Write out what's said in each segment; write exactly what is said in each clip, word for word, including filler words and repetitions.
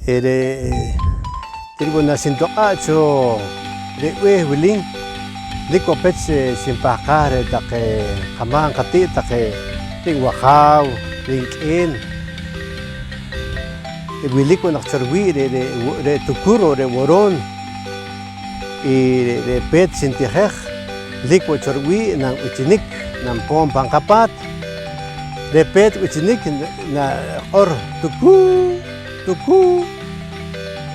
Eh, re' til wo' naxintoq'aa' cho re' b'eeh wili, lik wo' pech, eh, xinpahqaaj reh taqe qamaam qati't taqe re' wajaaw, re' nk'een. Eh, wilik wo' naq cho riwii' re', re', re' tukur on re' woroon. Y re', re' peet xintijej, lik wo' cho riwii' nanb'ichinik, nanpoon pan qapaat. Re' peet b'ichinik na-, naq'or: «Tukuu, tukuu».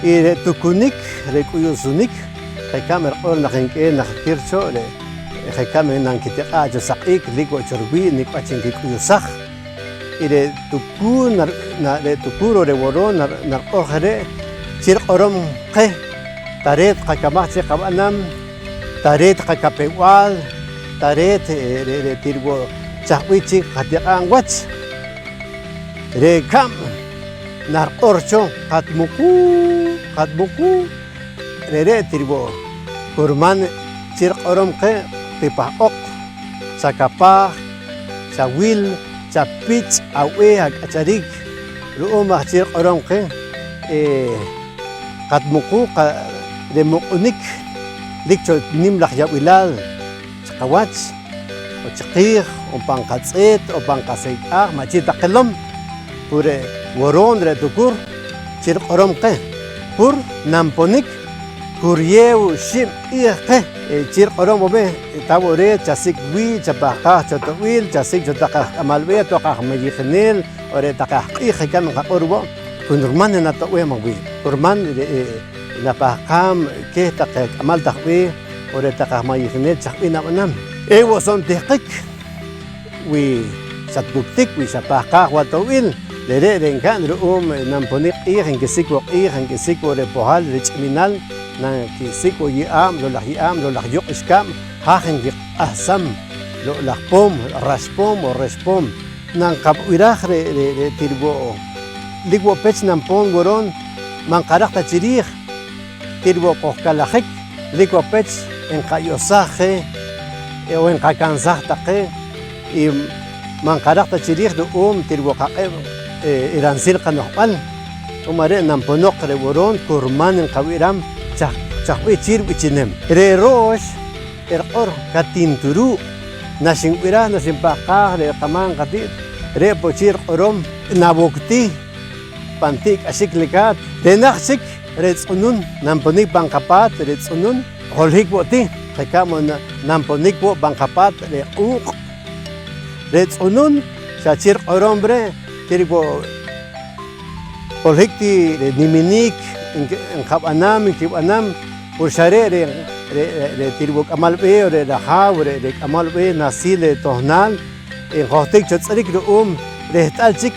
Y re' tukunik, re' k'uyu'sunik, je' rikab' riq'or naq nk'een najtir cho, re' je' rikab' nankitiq'aa' cho saq'iik, lik wo' cho riwii' nik' wach nkik'uyusaj. Y re' tukuu nar-, na-, re' tukur on re' woroon nar-, nariq'or je' re' chi riq'orom qeh, tareet qakamaj chi qab'anam, tareet qakapew-b'al, tareet, eh, re', re' til wo' chaj b'ih chik qatiq'aab' wach. Re' kab' nariq'or cho: «Qatmuquu, qatmuquu». Re're' til wo' kurman chi riq'orom qeh: «Tipah'oq, chakapaaj, chawil, chapich' ab'eeh ak'achariik». Ru'um aj chi riq'orom qeh, eh, qatmuquu qa-, re' muq'unik lik cho nim laj yab'ilaal chi qawach, o chiqiij, o pan qatz'eet, o pan qaseyk'aaj, ma' chi ta qilom. Pur re' woroon, re' tukur chi riq'orom qeh, pur nanponik, ku riyeew xib' q'iij qeh, eh, chi riq'orom aweh: «Ta wo' reet, chasik' wii', chapahqaaj cho to'b'il, chasik' cho taq aj k'amal b'eeh, taq aj mayijineel, o re' taqe aj q'iij», je' rikab' nqaq'or wo', kurman nato'b'eem awii', kurman re', eh, napahqaam keh taqe k'amal taq b'eeh, o re' taqe aj mayijineel chaj b'ih nab'anam. Ewo' so' ntihqik wi xatwuktik, wi xapahqaaj wo' ato'b'il. Re're' re' nka'n ru'um nanponik q'iij, nkisik' wo' q'iij, nkisik' wo' re' pohal, re' ch'iminal, nankisik' wo' ye'aab', loq' laj ye'aab', loq' laj yuq' ixkab', haj nkiq'ahsam, loq' laj poom, rax poom o rex poom. Nanqab'iraj re', re', re' til wo', lik wo' pech nanpoon woroon, ma' nqaraq ta chi riij. Til wo' qojkalajik, lik wo' pech nqayosaj je, eh, on nqakansaj taqe, y ma' nqaraq ta chi riij ru'um til wo' qaq'eb', eh, i ransil qano'jb'al. Ru'um aj re' nanponoq re' woroon, kurman nqab'iram chaj, chaj b'ih chi rib'ichinem. Re' roox eriq'or: «Katinturuuq'». Naxinb'iraj, naxinpahqaaj re' qamaam qati't, re' po' chi riq'orom: «Nawokti pan ti'k'axik likaat». Re' najt chik, re' tz'unun, nanponik pan qapaat, re' tz'unun holohik wo' ti, je' rikab' wo' na-, nanponik wo' pan qapaat re' q'uuq'. Re' tz'unun xa chi riq'orom re', til wo' holohik ti re' niminik nk-, nqab'anam, nkib'anam, pur xa re', re', re', re', re' til wo' k'amal b'eeh, re' rajaaw, re', re' k'amal b'eeh nahsil tohnaal, njohtik cho tz'irik ru'um reht'al chik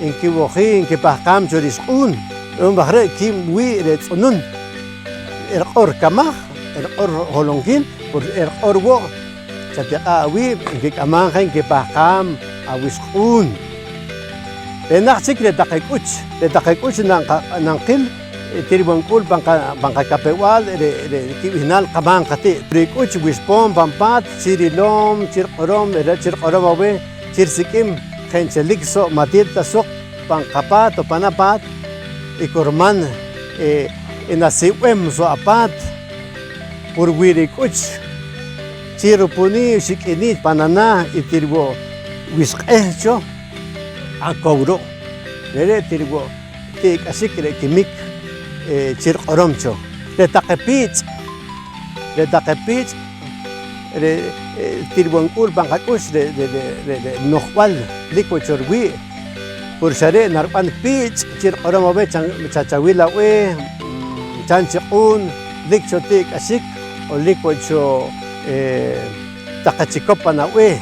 nkiwojik, nkipahqaam cho rixq'uun. Ru'um aj re' kiib' wii' re' tz'unun eriq'or kamaj, eriq'or holonkiil, pur eriq'or wo': «Chatiq'aa' awiib', nkik'amam je nkipahqaam awixq'uun». Re' najt chik re' taqe k'uch, re' taqe k'uch nanqa-, nanqil, eh, til wo' nk'ul pan qa-, pan qakapew-b'al re', re' kib'ihnaal qamaam qati't. Re' k'uch wixpoon pan paat chi rilom, chi riq'orom, re' chi riq'orom aweh chi risik'im je' nchelik so' ma' til ta suq pan qapaat o pan apaat, y kurman, eh, enasib'em so' apaat. Pur wi re' k'uch chi rupuni xik'ini pan anaah y til wo' wixq'eh cho, akow ru'. Re're' til wo' ti'k'axik re' kimik, eh, chi riq'orom cho. Re' taqe piich', re' taqe piich', re', eh, til wo' nk'ul pan qak'ux re', re', re', re', re' no'jb'al lik wo' cho riwii'. Pur xa re' narib'an piich' chi riq'orom aweh cha-, cha-, chawil aweh, mm, chan chi q'uun, lik cho ti'k'axik, o lik wo' cho, eh, taqe chikop pan ab'eeh.